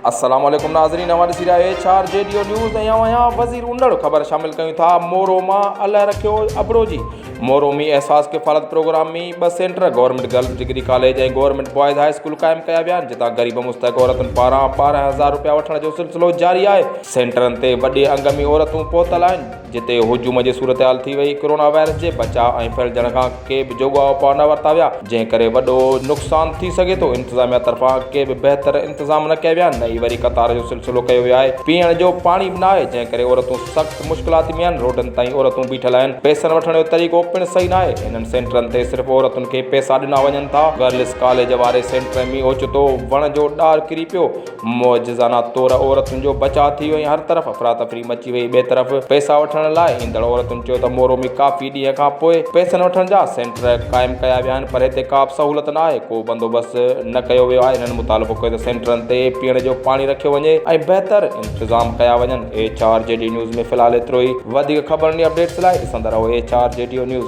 السلام عليڪم ناظرين اوهان ڏسي رهيا آهيو H R G D O news ۽ آئون آهيان وزير انڙ خبر شامل ڪيون ٿا مورو مان الهه رکيو ابڙو جي مورو ۾ احساس ڪفالت پروگرام ۾ ٻه centre government girls degree college ۽ government boys high school قائم ڪيا ويا آهن جتان غريب مستحق عورتن پاران 12000 روپيا وٺڻ جو سلسلو جاري آهي سينٽرن تي وڏي انگ ۾ عورتون پهتل آهن جتي هجوم جي صورتحال ٿي وئي، ڪرونا وائرس جي بچاء ۽ ڦهلجڻ کان ڪي به جوڳا اپاء نه ورتا ويا، جنهن ڪري وڏو نقصان ٿي سگهي ٿو، انتظاميا طرفان ڪي به بهتر انتظام نه ڪيا ويا، نه ئي وري قطار جو سلسلو ڪيو ويو آهي، پيئڻ جو پاڻي به نه آهي، جنهن ڪري عورتون سخت مشڪلات ۾ آهن، روڊن تائين عورتون بيٺل آهن، پئسن وٺڻ جو طريقو پڻ صحيح ناهي، هنن سينٽرن تي صرف عورتن کي پئسا ڏنا وڃن ٿا، گرلس ڪاليج واري سينٽر ۾ اوچتو وڻ جو ڏار ڪري پيو، معجزانه طور عورتن جو بچاء ٿي ويو ۽ هر طرف افراتفري مچي وئي. ٻئي طرف پئسا وٺڻ لاء ايندڙ عورتن چيو ته مورو ۾ ڪافي ڏينهن کان پوء پئسن وٺڻ جا سينٽر قائم ڪيا ويا آهن پر هتي ڪا به سهولت نه آهي ڪو بندوبست نه ڪيو ويو آهي. هنن مطالبو ڪيو ته سينٽرن تي پيئڻ جو پاڻي رکيو وڃي ۽ بهتر انتظام ڪيا وڃن. H R G D news ۾ في الحال ايترو ئي وڌيڪ خبرن ۽ اپڊيٽس لاء ڏسندا رهو H R G D news.